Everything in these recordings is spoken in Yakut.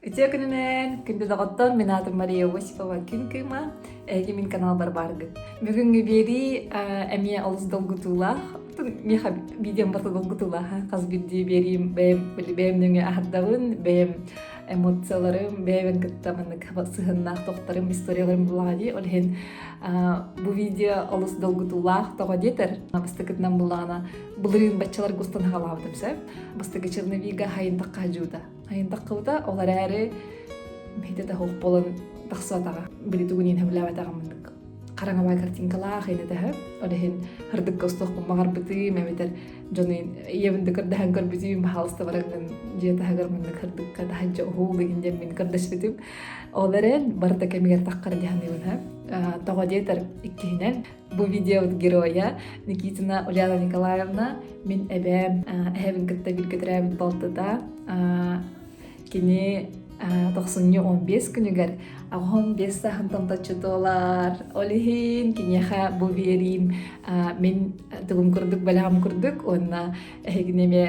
Үтүө күнүнэн, күндү доҕоттор, мин аатым Мария Осипова күн кыыма, эһиги мин каналбар бааргыт. Бүгүҥҥү биэрии эмиэ олус долгутуулаах. Миэхэ видеом барыта долгутуулаах. Хас биирдии биэриим бэйэм бэйэм нөҥүө аһардабын, бэйэм эмоцияларым, бэйэбин кытта маннык сыһыаннаах тохторум, историяларым булаҕа дии. Ол иһин бу видео олус долгутуулаах тоҕо диэтэр, бастакытынан буллаҕына былырыын баччаларга устан хаалаабытым сөп. Бастакы черновига хайын тахха дьуута. Айын таххыбыта, ол эрээри бэйэтэ да суох буолан тахсыбатаҕа. Били тугун иһин сөбүлээбэтэҕим маннык хараҥабай картинкалаах иһин этэ Ол иһин ырдыкка устуохпун баҕарбытым эбэтэр дьону ийэбин да көрдөһөн көрбүтүм, баһаалыста бараҥҥын дьиэ таһыгар маннык ырдыкка таһырдьа уһуу гин диэн мин көрдөспүтүм. Ол эрэн барыта кэмигэр таххар дии саныыбын Тоҕо диэтэр иккиһинэн Бу видеобут геройа Никитина Ульяна Николаевна, мин эбээм, эһэбин кытта бииргэ төрөөбүт балтыта. Кини тохсунньу 15 күнүгэр 85 сааһын томточчу туолар. Ол иһин киниэхэ бу биэриим мин тугум курдук бэлэҕим курдук уонна эһигини эмиэ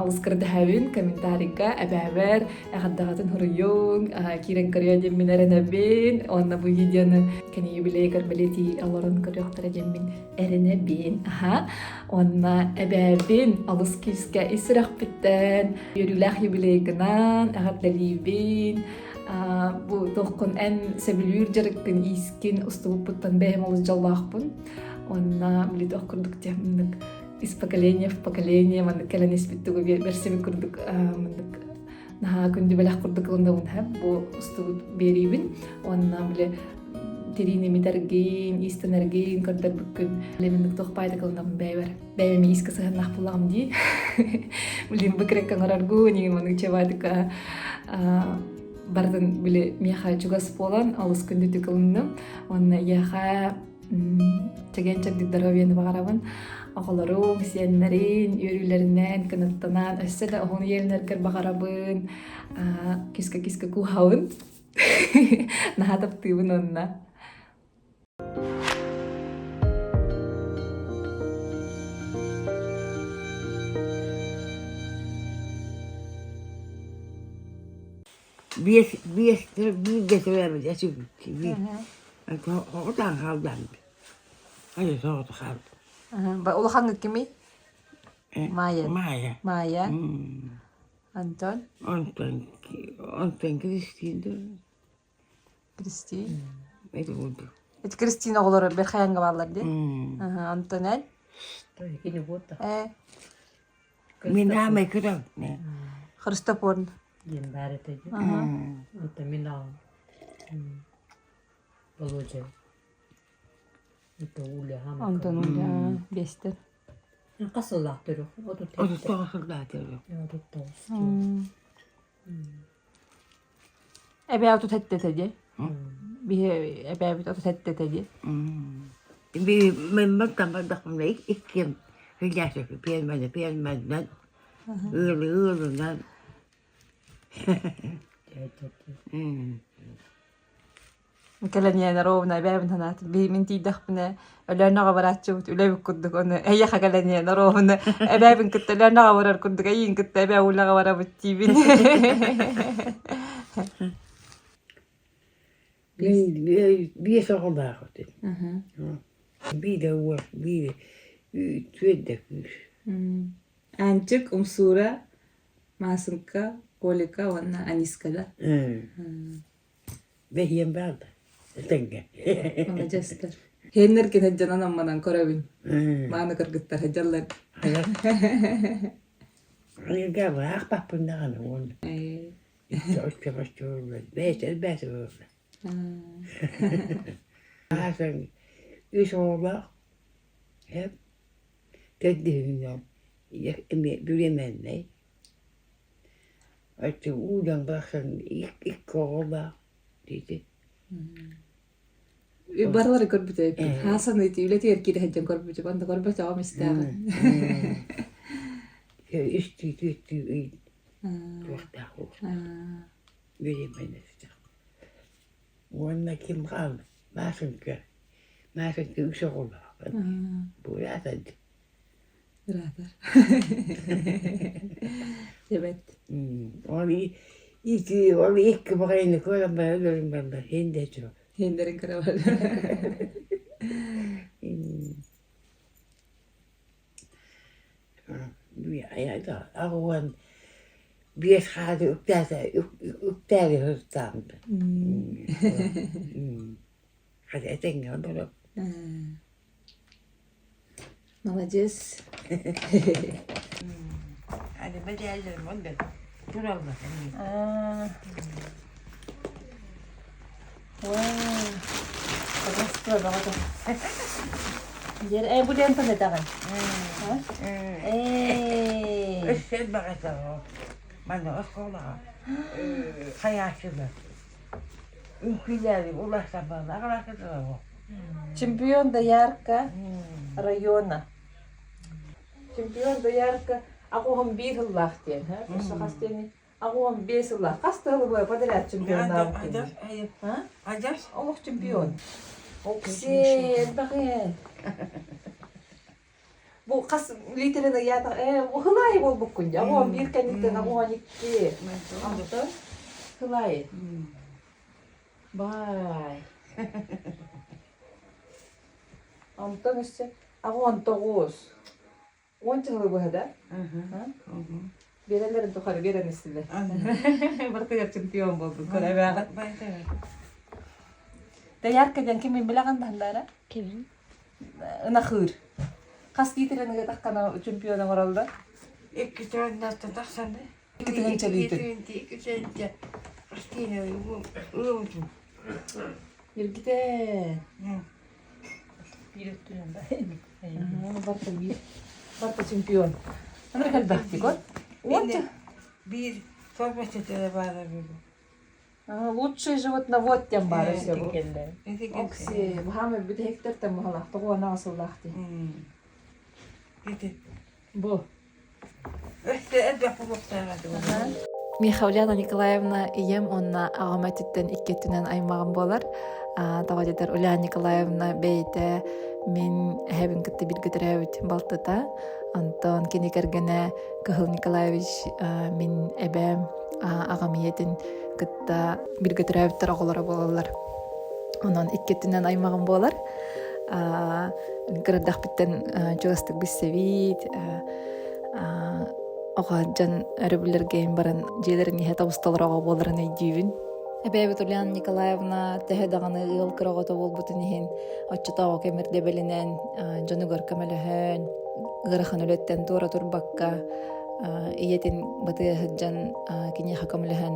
олус көрдөһөбүн комментарийга эбээбэр эҕэрдэҕитин суруйуҥ киирэн көрүө диэммин эрэнэбин уонна бу видеону кини юбилейгар бэлиэтии олорон көрүөхтэрэ диэммин эрэнэбин аха уонна эбээбин олус күүскэ ис сүрэхпиттэн үөрүүлээх юбилейгынан эҕэрдэлиибин бу туоххун эн сөбүлүүр дьарыккын иискин устубуппуттан бэйэм олус дьоллоохпун уонна били туох курдук диэммин из поколения в поколение маннык кэлэн испит тугу бэрсибит курдук маннык наһаа күндү бэлэх курдук ылынабын бу устубут биэриибин уонна били тириини имитэргин иистэнэргин көрдөрбүккүн били маннык туох баайдык ылынабын бэйэбэр бэйэм иискэ сыһыаннаах буллаҕым дии билин бу кирэккэ оҥороргу нигин маннык чебаадыка барытын били миэхэ чугас буолан олус күндүтүк ылынным уонна ийэхэ Чэгиэн-чэбдик доруобуйаны баҕарабын. Оҕолорум, сиэннэрин үөрүүлэринэн, кынаттанан, өссө да уһун үйэлэнэргэр баҕарабын. Киска-киска кууһабын. Наһаа таптыыбын уонна. Биэс биэс бииргэ төрөөбүт этибит Оҕотаан хааллаан Айа соҕото хаалла Улахаҥҥыт кимий? Майя. Майя. Майя. Антон? Онтон онтон Кристин да Кристин. Это курдук. Эти Кристина оҕолоро Берхаянга бааллар дии. Антон эн? Кини буолта. Э. Мин аамай кырам. Христофор. Диэн баар этэ дии. Онтон мин аҕам Володя. Это Уля. Антон Уля биэстэр. Хас сыллаах төрүөх? 39 сыллаах төрүөх. 39. Эбээ 37 этэ дии. Биһи эбээбит 37 этэ дии. Би мен баттан бардахпына иккиэн Филясов пиэрмэни пиэрмэннэн ыалы ыалынан Кэлэн иһэн ровно эбээбин санаатым. Биһи мин тиийдэхпинэ Өлөөнөҕө барааччыбыт үлэбит курдук ону эйиэхэ кэлэн иһэн ровно эбээбин кытта Өлөөнөҕө барар курдук эйиин кытта эбээ үлэҕэ барабыт диибин. Мин биэс оҕолоох этим. Биирэ уол, биирэ түөрдэ кыыс. Аанчык, Умсуура, Маасыҥка, Колика уонна Аниска да? Бэһиэн баар да этэҥҥэ. Маладьыастар. Һиэннэргин сылдьанан амманан көрөбүн. Мааны кыргыттар сылдьаллар. Айырга аахпаппын даҕаны уонна. Бэйэтэ элбээтэ буолла. Аасан үс оҕолоох төрдүһүнэн эмиэ бүрүөмэннэй Оччо уудан барахсан икки оҕолоох диэти. Барылары көрбүтэ Хаасан ити үлэтигэр киирэ сылдьан көрбүтүм, онно көрбөтөҕүм истээҕин. Үстүү түөртүү ый туохтаах бириэмэлэстэх. Уонна ким хаалла? Маасыҥка. Маасыҥка үс оҕолоох. Бураата Ыраатар. Эбэт. Ол Ити ол икки баҕайыны көрөн баран өлөрүм барда. Һин да этим. Хиндерин кыра Аҕыс 15 хаады үктээтэ үктээри сырыттаҕым. Хата этэҥҥэ олорор. Молодец. Аны бэдээллэрим онно тураллар. Дьэр, ээ бу лентаны этэҕин? Ээ. Өссө элбэх этэ Манна оскуолаҕа хайааччылар үҥкүүлээри улаатан аҕалаатылар Чемпион доярка района. Чемпион доярка аҕуһун биир сыллаах диэн, өссө хас диэний? 85 сыллаах. Хас тыалы подряд чемпионнаабыт Адьас Олох чемпион. Оксен, элбэҕин. Бу хас литрин ыйаата ээ хылаайы буолбуккун дьэ. Оҕом биир кэнниттэн оҕон икки. Онтон хылаайы. Бай. Онтон өссө 19. Уонча сылы быһа да? Биэрэллэрин тухары биэрэн истилэр. Барытыгар чемпион буолбут көрөбөөҕүт. Доярка диэн кимин билэҕин баһыллара? Кимин? Ынахыыр. Хас литрен ыгытаххана чемпион оҥороллор? Икки тыһыынчаттан тахсаны. 2 тыһыынча литр. Икки тыһыынча Кристина ыыбытым. Иргитэ. Биир өттүнэн да. Барта биир. Барта чемпион. Аны элбэхтик от. Уонча. Биир форма баара били. Лучший животновод диэн баар өссө бу. Окси, баһаам бүтэһиктэртэн баһалаах, тоҕуонаҕа сыллаах дии. Ити. Бу. Өссө элбэх буолуохтаах этэ. Миэхэ Ульяна Николаевна ийэм уонна аҕам өттүттэн икки өттүнэн аймаҕым буолар. Тоҕо диэтэр Ульяна Николаевна бэйэтэ мин эһэбин кытта бииргэ төрөөбүт балтыта. Онтон кини кэргэнэ Кыһыл Николаевич мин эбээм аҕам ийэтин кытта бииргэ төрөөбүттэр оҕолоро буолаллар. Онон икки өттүнэн аймаҕым буолар. Кырадахпыттан чугастык билсэбит. Оҕо дьон өрөбүллэргэ баран дьиэлэрин иһэ тобусталар оҕо буоларын өйдүүбүн. Эбээбит Ульяна Николаевна төһө даҕаны ыал кыра оҕото буолбутун иһин оччотооҕу кэм ирдэбилинэн дьонугар көмөлөһөн, ыарахан үлэттэн туора турбакка ийэтин батыа сылдьан киниэхэ көмөлөһөн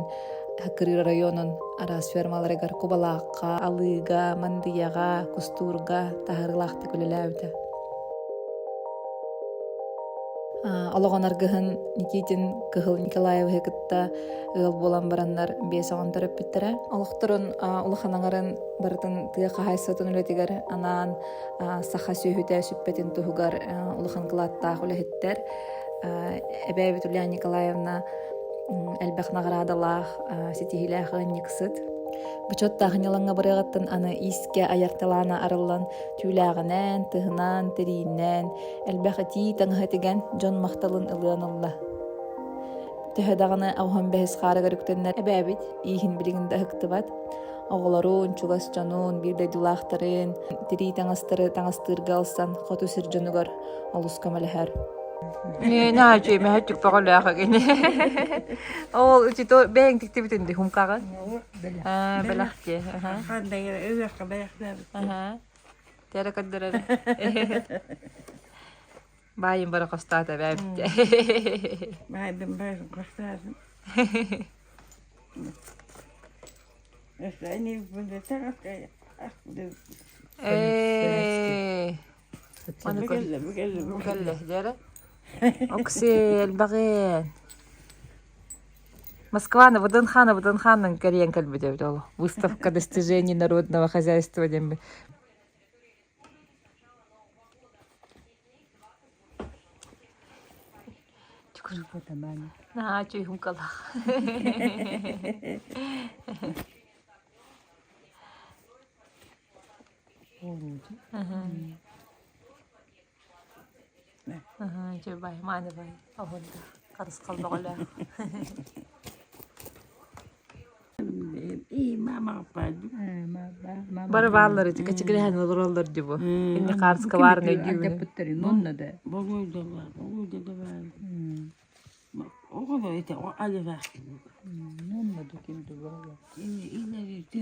Хакырыыр районун араас фермаларыгар Кубалаахха, Алыыга, Мандыйаҕа, Кустуурга таһаарыылаахтык үлэлээбитэ. Олоҕун аргыһын Никитин Кыһыл Николаевиһы кытта ыал буолан бараннар биэс оҕон төрөппүттэрэ. Олохторун улахан аҥарын барытын тыа хаһаайыстыбатын үлэтигэр анаан саха сүөһүтэ сүппэтин туһугар улахан кылааттаах үлэһиттэр. Эбээбит Ульяна Николаевна элбэх наҕараадалаах, ситиһиилээх ыанньыксыт. Бочуоттаах ньылаҥҥа барыаҕыттан аны иискэ айар талаана арыллан, түүлээҕинэн, тыһынан, тириинэн, элбэх итии таҥаһы тигэн дьон махталын ылыан ылла. Төһө даҕаны оҕом бэһис хаарыгар үктэннэр эбээбит ииһин билигин да ыһыктыбат. Оҕолорун, чугас дьонун, биир дойдулаахтарын тирии таҥастары таҥастыырга ылсан хоту сир дьонугар олус көмөлөһөр. Наачы мэһэ түкпөҕөлөөх гини. Ол үчүтө бэйэҥ тиктибитин ди хумкаҕын. Бэлэх ди. Хандай ыһыахха бэлэхтээбит. Тиэрэ көрдөрөр. Баайым бары хостоото бээбит. Баайдым бары хостоотум. Ээ. Маны кэллэ дьэрэ. Окси элбэҕин. Москваны ВДНХ-ны ВДНХ-нан кэрийэн кэлбит эбит ол. Выставка достижений народного хозяйства диэн Наһаа чуйумкалаах. Чуй бай, мааны бай, оһунда, харысхал бөҕөлөөх. Бары бааллар ити кэчигирэһэн олороллор дии бу. Инни хаарыска баарын өйдүүбүн. Нонна да.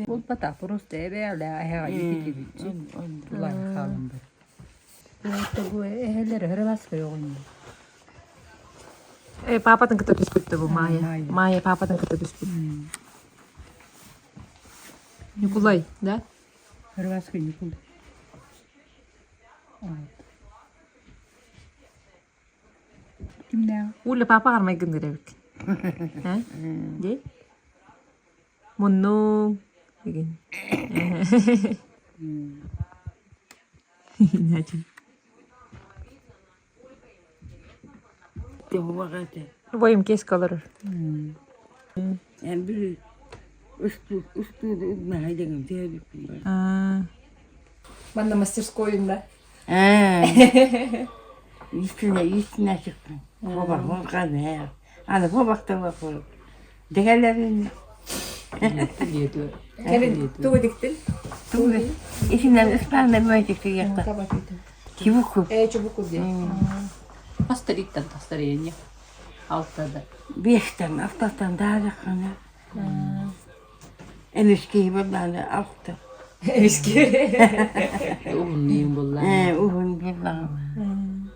Буолбатах, просто эбээлэ аһаҕа итилибит. Тулай хаалан бар. Бу эһэлэр хырыласка оҕонньор. Э, папатын кытта түспүт бу Майя. Майя папатын кытта түспүт. Ньукулай, да? Хырыласка Ньукулай. Кимнээх? Уля папа армайгын эбит. Э? Дей? Муннуҥ деген. Бойум кеска олорор. Манна мастерскойун да. Үстүнэ чыктым. Хобар ханна. Аны хобахтан бапыр. Дэгэлэрин Кэлин тугу диктин? Тугу исинен ыспаанна мөйтүктү Чубуку. Э, чубуку диэн. Хастарыттан тастарыйанья. Алтада. Биэстэн, алтаттан даалаххана. Эмискиһи буоллааны алта. Эмиски. Уһун буллаан. Э, уһун буллаан.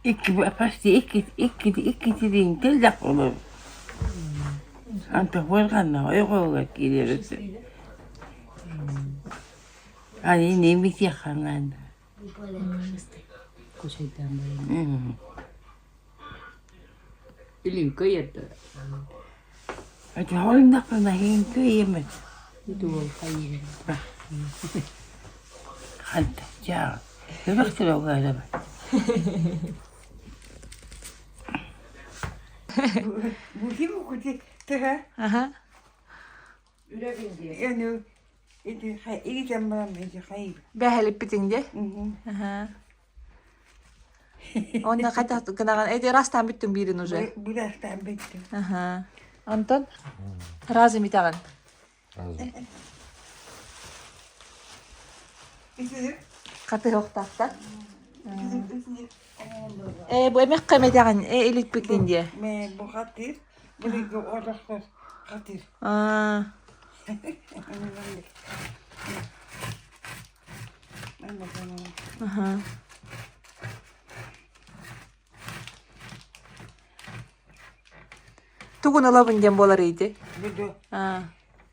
Икки почти икки икки икки тириин тэллэх olur. Антах буолганна ойоҕоҕор киирэр Аны немитиэхханаан. Кушайдаан баран. Илин көйөрдө. Ати холундахпына иһин көйөмөт. Дуол хайыр. Ханта чаа. Көбөхтөр оҕалаба. Бу ким кути тыга? Аха. Эну ити хай ити барам ити хай. Бэһэлиппитиҥ дии. Аха. Онно хайдах гынаҕын эти растаан бүттүҥ биирин уже. Бу растаан бүттүм. Аха. Антон разом итэҕин. Хатыһыахтаахтар. Ээ, бу эмэххэ этэҕин, ээ иликпиккин диэ. Мэ бу хатыр, бу орохтор хатыр. Аа. Аха. Тугун ылабын диэн буолар ити? Бүдү. Аа.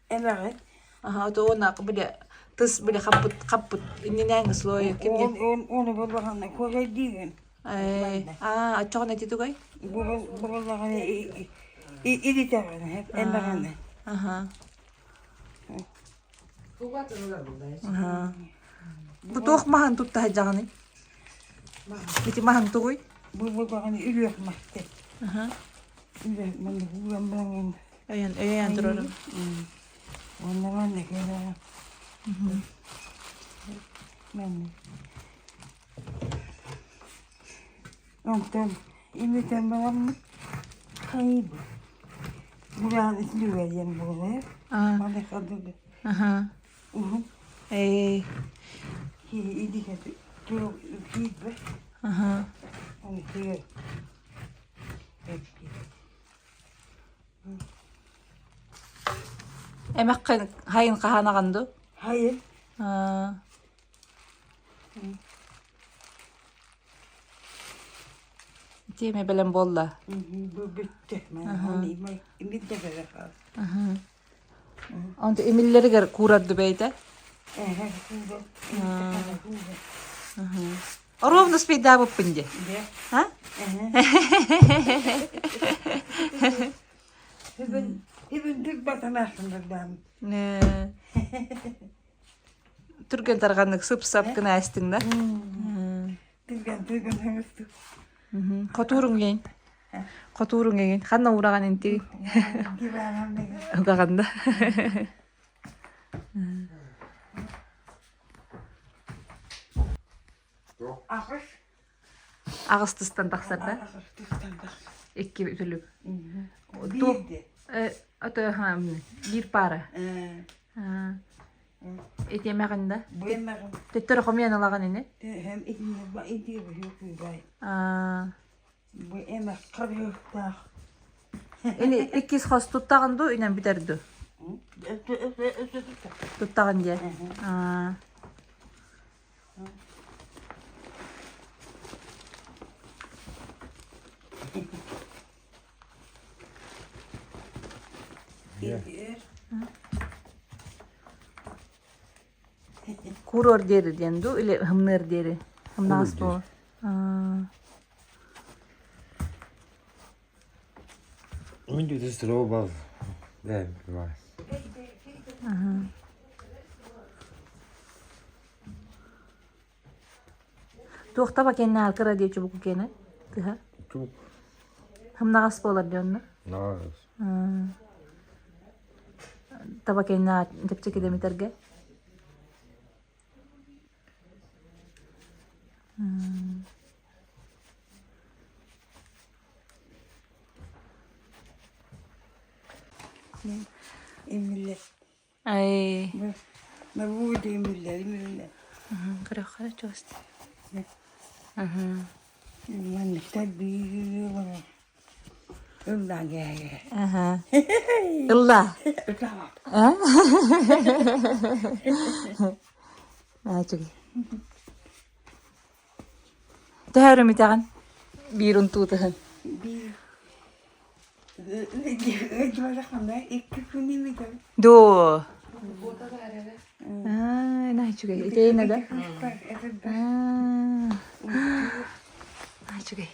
Эмэҕит. Аха, ото уонна били тыс били хаппыт хаппыт иннинээҥи слой ким диэн? Оны буллаҕына куолай диигин. Ээ, аа, оччоҕуна ити тугай? Буллаҕына илитэҕин, эмэҕин. Аха. Аха. Бу туох маһын тутта сылдьаҕыный? Ити маһын тугуй? Бу буллаҕына үрүөх махты. Аха. Үрүөх манна ууран баран Өйөн өйөөн турарым. Онно манна кэлэ. Манна. Онтон имитэн бараммыт хайыбы. Бураан үтүлүгэ диэн буолар. Аа. Маны хадыгы. Аха. Уһун. Ээ. Идигэ киирбэ. Аха. Оны киир. Эмэххин хайын хаһаанаҕын дуу? Хайын. Аа. Тиэмэ бэлэм буолла. Бу бүттэ. Имит да бэлэ хаал. Онто имиллэригэр куурарду бэйэтэ? Эһэ, куурар. Ровно успейдаабыппын дии. А? Бүгүн түрбатанаахпын бардаам. Түргэн тарҕаннык сып-сап гына эстиҥ да? Түргэн түргэн хаңыстык. Хотууруҥ иэйин. Хотууруҥ иэйин. Ханна уураҕан интигин? Угаҕан да. Аҕыс. Аҕыс тыстан тахсар да? Аҕыс тыстан тахсар. Икки үтүлүк. Туох ото биир паара. Ити эмэҕин да? Бу эмэҕин. Төттөрү хомуйан ылаҕын ини? Төһөм итиннэ ити бу Бу эмэх харыһыктаах. Ини иккис хос туттаҕын дуу, инэн бүтэр дуу? Туттаҕын диэ. Куруор диэри диэн дуу или һымныыр диэри? Һымнаҕас буолар. Мин дьүтүс бал баар. Туохта бакенне алкыра диэ чубуку киэнэ тыһа. Чубук. Һымнаҕас буолар диэ онно. Наҕас. Таба кэннэ чэпчэки дэмитэргэ. Имиллэр. Ай. Бу имиллэр, имиллэр. Көрөххө чугас. Манныктар биир Ыллаа гээгэ. Ыллаа. Үчүгэй. Төһө митэҕин? Биир унтуутуһун. Биир. Доо. Аа, наһаа үчүгэй. Итейнэ да? Аа. Үчүгэй.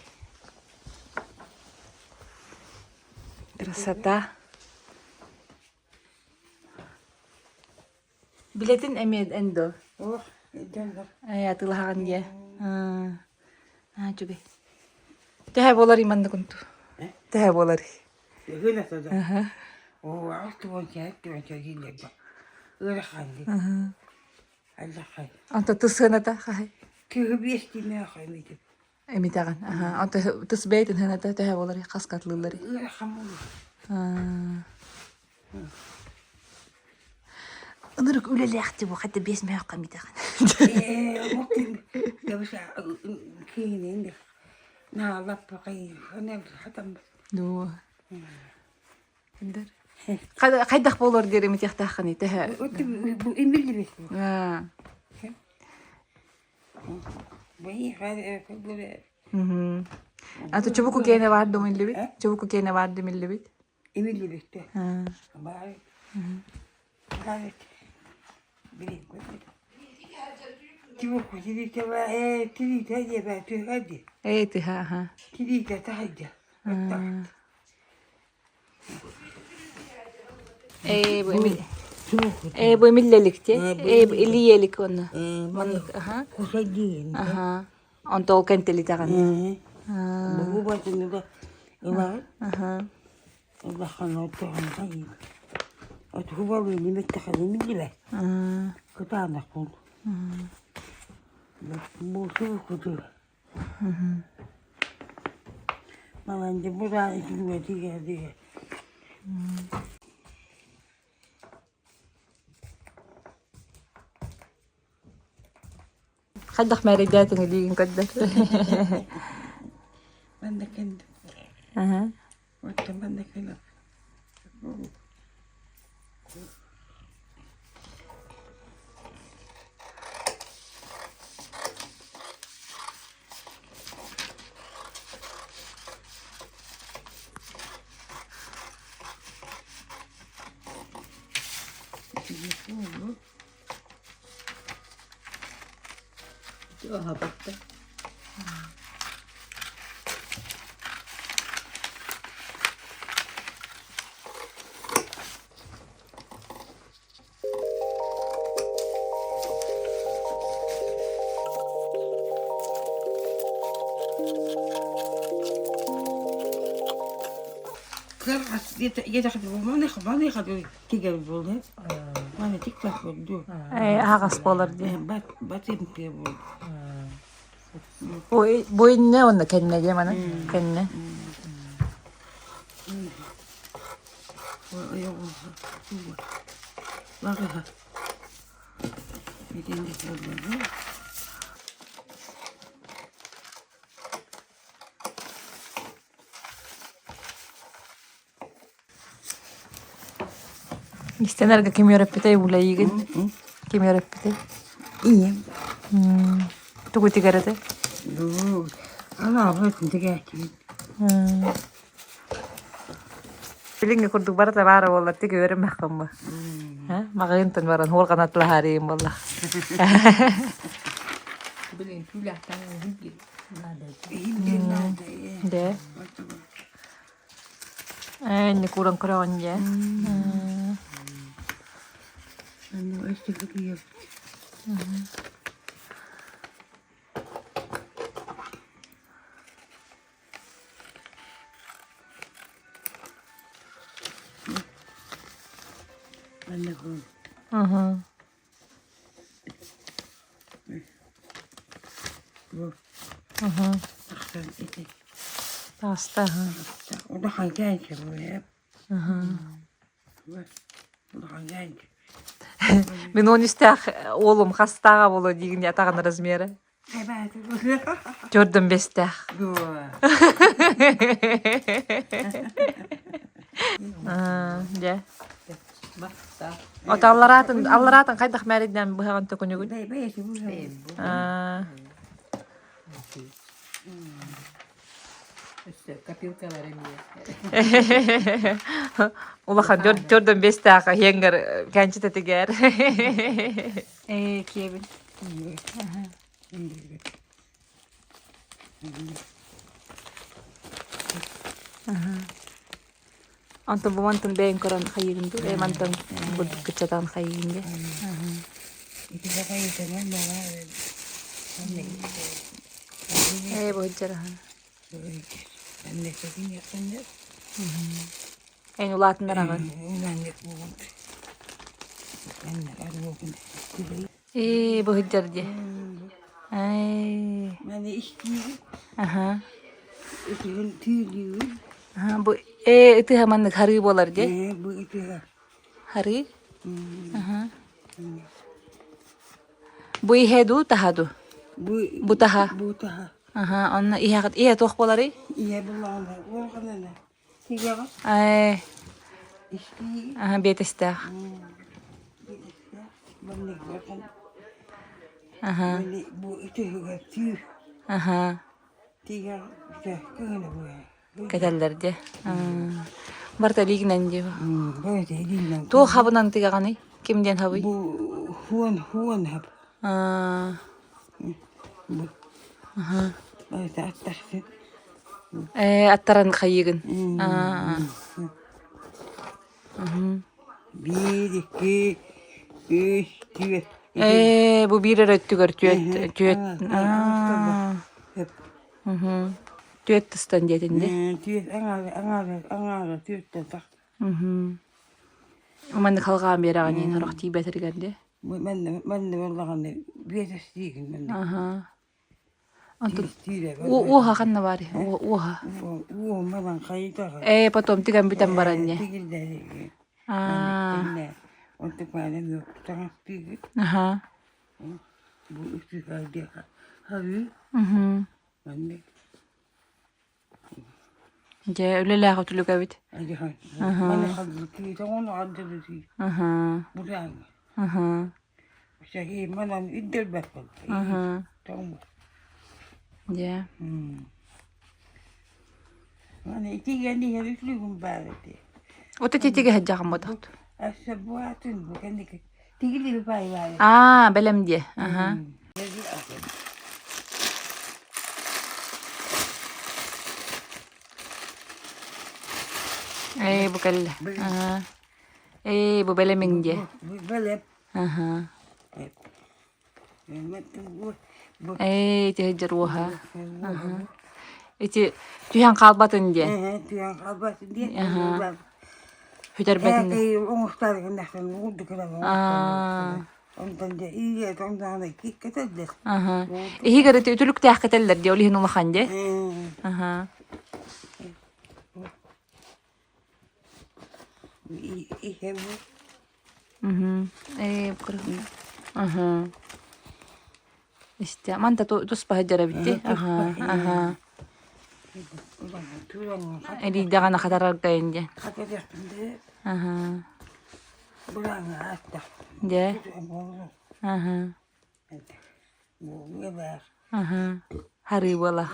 Красота. Билэтин эмиэ эн дуо? Ох, дьоннор. Ай, атыылаһаҕын диэ. Аа, үчүгэй. Төһө буолар маннык унту? Төһө буолар? Ыгына сада. Оо, 67 дииллэр ба. Ыарахан дии. Алдьархай. Онто тыс сыаната хаһай? Кыһы биэстиинэ хаймыйтым. Эмитэҕин. Аха. Онто тыс бэйэтин сыаната төһө буоларый? Хас катылыылларый? Ыарахан буолуо. Ынырык үлэлээхти бу хата биэс мөһөххө эмитэҕин. Ээ, отын ябыса киинин наалаппакай хатам. Дуу. Хайдах буолуор диэри эмитиэхтааххыный төһө? Имиллибит. Аа. Аты чубуку киэнэ баар думиллибит. Чубуку киэнэ баар димиллибит. Имиллибит. Баар. Баар. Чубуку тиритэ тиритэ диэбэ түһэди. Ээ тыһа аха. Тиритэ таһайда. Ээ бу эмил Ээ бу эмиллэлик те. Ээ бу илиелик онно. Маннык аха. Кусайдиин. Аха. Онто ол кэнтэлитэҕин. Бу батыныга ылар. Аха. Улахан оттоҕун Отхубалыыны мэттэхини миллибэ. Кытаанахпын. Буусу куту. Маланды бураан итиннэ Хайдах мээрэйдээтиҥ илиигин көрдөр. Манна кэнди. Аха. Оттон манна кэлэн. Аһаппыттар. Аһаҕас буолар дии. Бу иннэ уонна кэннэ диэ маны кэннэ. Баҕаһа. Итинник буолла. Истэнэргэ ким үөрэппитэй улайыгын? Ким үөрэппитэй? Ийэм. Тугу тигэр этэй? Алаабыт тигээччибит. Билиҥҥи курдук барыта баара буоллар тик үөрэммэххин бу. Маҕыынтан баран хуорҕанатлаһаарыйым буоллах. Билин түүлээхтэн иһин Иһин Дэ. Ээ, инник ууран көрөҕүн дьэ. Мгм. Мгм. Таста, аһа. Улахан кээнчэ буолуо. Мгм. Улахан кээнчэ. Мин он үстээх уолум хастааҕа буолуо диигин атаҕын размера. Төрдүн бэстээх. Дьэ. Ото аллараатын аллараатын хайдах мээриднэн быһаҕын төкүнүгүн? Өссө копилкалар эмиэ. Улахан төрдөн бэстээх иһиэнгэр кэнчитэтигэр. Ээ, киэбин. Онтон бу мантан бэйэҥ көрөн хайыыгын дуу? Ээ мантан бурдук кыччатан хайыыгын дии. Ээ бу сылдьар Эн улаатыннараҕын. Ээ бу сылдьар дии. Ай. Аха. Аха бу ээ ытыһа маннык харыы буолар дии. Харыы. Аха. Бу иһэ дуу таһа дуу? Бу таһа. Аха онно иһэҕит иһэ туох буоларый? Ээ. Аха биэтэстээх. Аха. Аха. Кэтэллэр дии. Барыта илиигинэн дии. Туох хабынан тыгаҕаный? Ким диэн хабый? Бу хуон хуон хап. Бу. Аха. Аттахсын. Ээ, аттаран хайыгын. Биир, икки, үс, түөрт. Ээ, бу биир эрэ өттүгэр түөрт түөрт. Түөрт тыстан диэтин дии. Түөрт аҥаара аҥаара аҥаара түөртэн тахса. Маннык халҕаан биэрэҕин сорох тиийбэтэригэр дии. Манна манна буоллаҕына биэтэстиигин манна. Аха. Онтон уоһа ханна баарый? Уоһа. Уоһум манан хайытаҕа. Ээ, потом тигэн бүтэн баран дии. Тигиллээри. Аа. Онтук маанан таҥастыыгыт. Аха. Бу үтү харыы. Мгм. Маннык. Дьэ, үлэлээх үтүлүк эбит. Маны халлытыы, ону алдырытыы. Аха. Бураҥ. Аха. Саһии манан үрдэрбэппин. Аха. Тоҥ. Дьэ. Маны итигэн иһэр үтүлүгүм баар этэ. Вот эти тигэ сылдьаҕын ботохту. Өссө буатын бу кэнники тигили бай бай. Аа, бэлэм диэ. Аха. Ээ, бу кэллэ. Аха. Ээ, бу бэлэмиҥ диэ. Бэлэм. Аха. Ээ, ити сылдьар уоһа. Аха. Ити түһэн хаалбатын диэн. Түһэн хаалбатын диэн. Аха. Бүтэрбэтин. Аа. Онтон дьэ иигэ тоҥноҕуна кэтэллэр. Аха. Иһигэр ити үтүлүктээх кэтэллэр дии, ол иһин улахан дии. Аха. Иһэ бу. Ээ, Аха. Истэ, манта туспа сылдьар эбит Аха, аха. Элийдэҕинэ хатарарга инде. Аха. Дьэ. Аха. Аха. Харыы буола.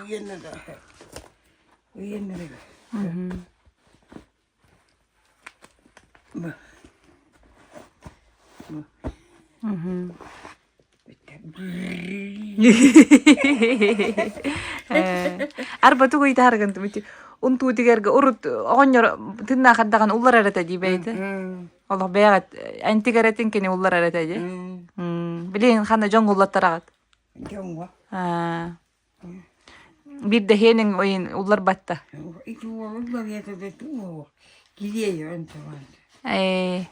Арба тугу ыйытааргын унтуутугэргэ урут оҕонньор тыыннаахардаҕын улларар этэ дии бэйэтэ. Олох бэйэҕит антигаретин кини улларар этэ дии. Билигин ханна дьоҥ уллаттараҕыт? Дьоҥҥо. Биирдэ иһиэниҥ ойын улларбатта. Ити уолун балыйата туох килиэйэ онтуган. Ээ.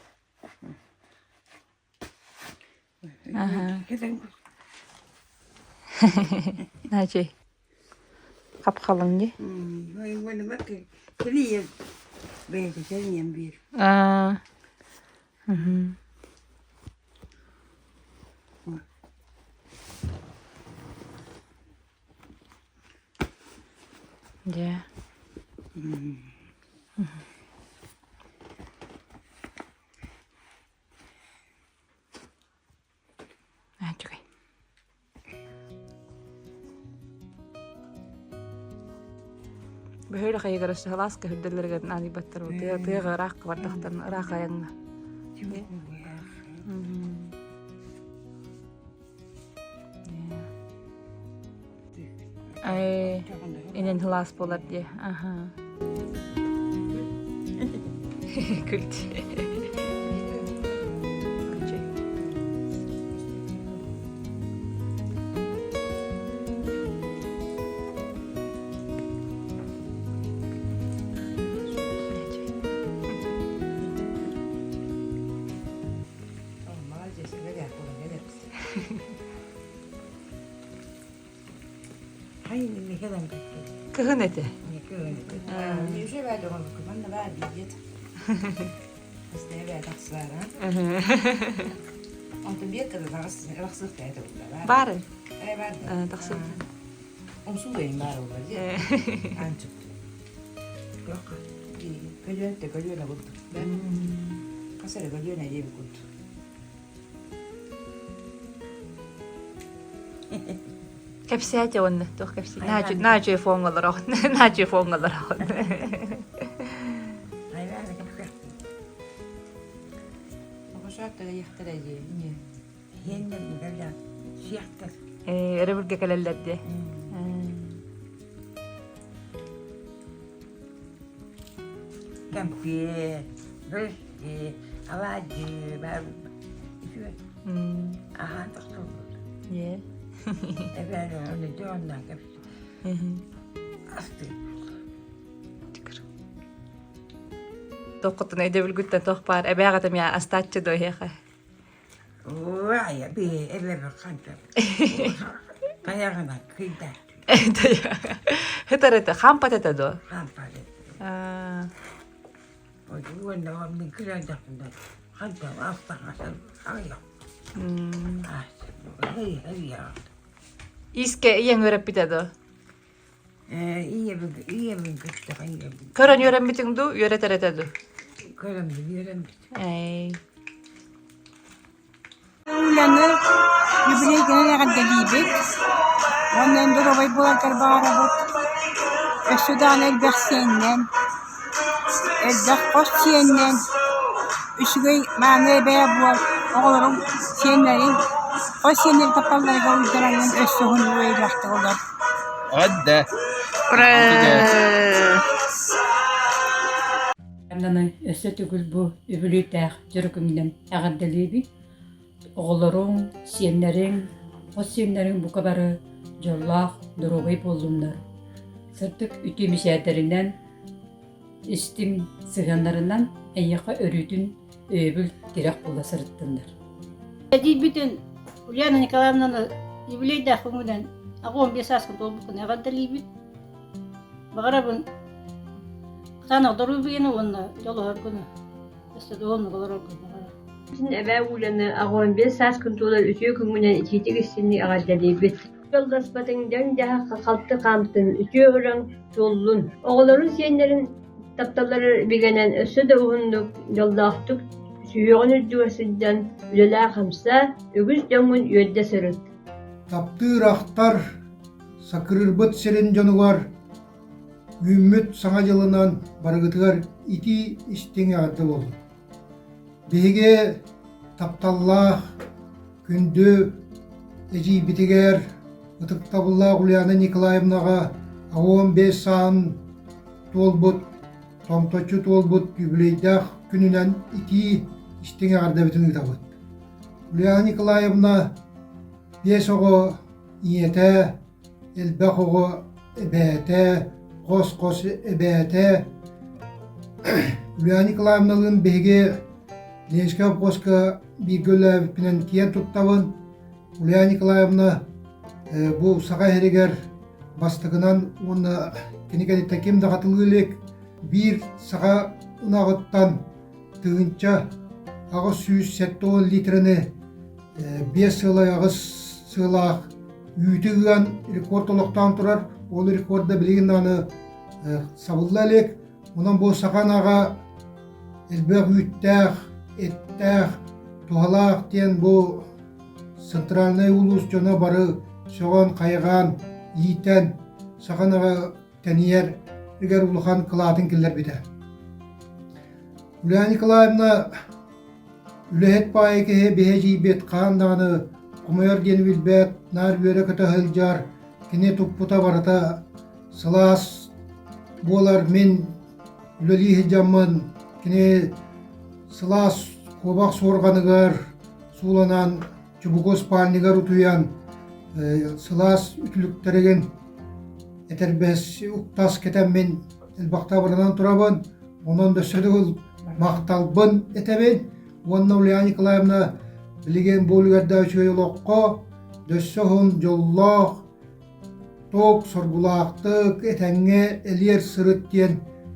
Наачый. Хап-халыҥ дии. Килиэйэ бэйэтэ кэлиэн биир. Аа. Дьэ. Үчүгэй. Бөһүөлэк айыгар өссө халаас көһүрдэллэригэр наадыйбаттар тыа тыаҕа ыраах бардахтан ыраах айаҥҥа. Ай, инен хылаас буолар дии. Аха. Күлт. Кыһын этэ. Баары. Тахсыбыт. Кэпсээтэ уонна туох кэпсии наачуй фоҥҥа олороҕун наачуй фоҥҥа олороҕун Ээ өрөбүлгэ кэлэллэр дии Кэмпиэт, бэрэски, алаадьы баар үчүгэй. Аһаан тахсаллар. Ээ. Эбээн ону дьонноо кэпсэ. Астык. Тоххутун өйдөбүлгүттэн туох баар эбээҕит эмиэ астааччы дуо эһиэхэ? Уай, би эбэбэ ханта. Тайаҕына кыйдааччы. Хытар этэ, хампат этэ дуо? Хампат этэ. Уонна мин кыраардахпына ханта астаҕасан аҕыйах. Иске ийэҥ үөрэппитэ дуо? Ийэбин ийэбин кытта ийэбин. Көрөн үөрэммитиҥ дуу, үөрэтэр этэ дуу? Көрөн үөрэммит. Эй. Уляны юбилейгынан эҕэрдэлиибит уонна доруобай буоларгар баҕарабыт. Өссө даҕаны элбэх сиэннэн, элбэх хос сиэннэн, үчүгэй мааны эбээ буол, оҕолоруҥ, сиэннэриҥ, хос сиэннэри тапталларыгар уйдараҥҥын өссө уһуннук үөрэхтик олор. Эҕэрдэ! Ура! Аннаны өссө төгүл бу үбүлүйдээх дьоро күнүнэн эҕэрдэлиибит. Оҕолоруҥ, сиэннэриҥ, хос сиэннэриҥ бука бары дьоллоох, доруобай буоллуннар. Сырдык үтүө мичээрдэринэн, истиҥ сыһыаннарынан эйиэхэ өрүүтүн өйөбүл тирэх буола сырыттыннар. Эдийбитин Ульяна Николаевнаны юбилейдаах күҥүнэн 85 сааскын туолбуккун эҕэрдэлиибит. Баҕарабын кытаанах доруобуйаны уонна дьолуһаргыны, өссө да уһуннук олороргун баҕарабын. Эбээ Уляны 85 сааскын туолар үтүө күҥҥүнэн итиитик истиҥник эҕэрдэлиибит. Дьоллоспотуҥ дьаҥ-дьаһах халты хаамтын, үтүө ырыаҥ туоллун. Оҕолорун сиэннэрин тапталларыгар бигэнэн өссө да уһуннук, дьоллоохтук сүһүөҕүн үрдүгэр сылдьан үлэлээ-хамсаа, үгүс дьоҥҥун үөрдэ сырыт. Таптыыр-ахтар Саккырыырбыт сирин дьонугар үүммүт Саҥа дьылынан барыгытыгар итии истиҥ эҕэрдэ буоллун. Биһиги тапталлаах, күндү эдьиийбитигэр, ытыктабыллаах Ульяна Николаевнаҕа 85 сааһын туолбут, томточчу туолбут юбилейдаах күнүнэн итии истиҥ эҕэрдэбитин ыытабыт. Ульяна Николаевна биэс оҕо ийэтэ, элбэх оҕо эбээтэ, хос-хос эбээтэ Ульяна Николаевналыын биһиги Ленскэй обхозка бииргэ үлэлээбиппинэн киэн туттабын. Ульяна Николаевна бу Саха сиригэр бастакынан уонна кини кэнниттэн ким да хатылыы илик биир саха ынаҕыттан 1870 литраны 5 сылай 8 сыалаах үүтү ыан рекорд олохтоон турар. Ол рекорда билигин аны сабылла илик. Онон бу саха ынаҕа элбэх үүттээх, эттээх, туһалаах диэн бу центральнай улуус дьоно бары сөҕөн, хайҕаан, иитэн саха ынаҕа тэнийэр игэр улахан кылаатын киллэрбитэ. Ульяна Николаевна үлэһит баайы киһи биһи эдьиийбит хаан даҕаны хомойор диэн билбэт, наар үөрэ-көтө сылдьар, кини туппута барыта сылаас буолар мин үлэлии сылдьаммын кини сылаас куобах суорҕаныгар сууланан чубуку спальнигар утуйан сылаас үтүлүктэригин этэрбэс уктас кэтэммин элбэхтэ абыранан турабын онон өссө төгүл махталбын этэбин уонна Ульяна Николаевна билигин бу үлүгэрдээх үчүгэй олоххо өссө уһун дьоллоох туох соргулаахтык этэҥҥэ элиэр сырыт диэн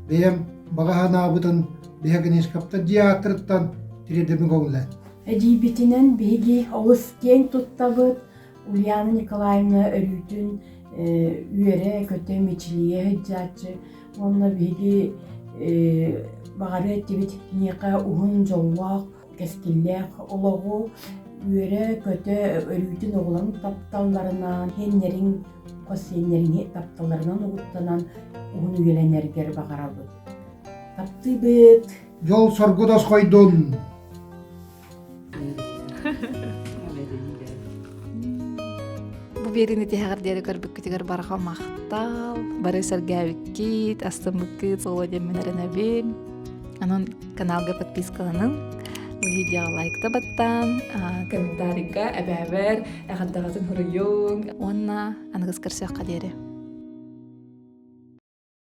бэйэм баҕа санаабытын Биһигинискаптар дьиэ ааттарыттан тириэрдэбин көҥүллээн. Эдьиийбитинэн биһиги олус киэҥ туттабыт. Ульяна Николаевна өрүүтүн үөрэ-көтө мичилийэ сылдьааччы уонна биһиги баҕарыа этибит киниэхэ уһун дьоллоох, кэскиллээх олоҕу үөрэ-көтө өрүүтүн оҕолорун тапталларынан, сиэннэриҥ, хос сиэннэриҥ тапталларынан угуттанан уһун үйэлэнэргэр баҕарабыт. Таптыыбыт! Дьол-соргу тосхойдун! Бу биэриини тиһэҕэр диэри көрбүккүтүгэр барҕа махтал, бары сэргээбиккит, астыммыккыт соло диэммин эрэнэбин. Онон каналга подпискаланыҥ, бу видеоҕа лайкта баттаан, комментарийга эбээбэр эҕэрдэҕитин суруйуҥ уонна аныгыс көрсүөххэ диэри.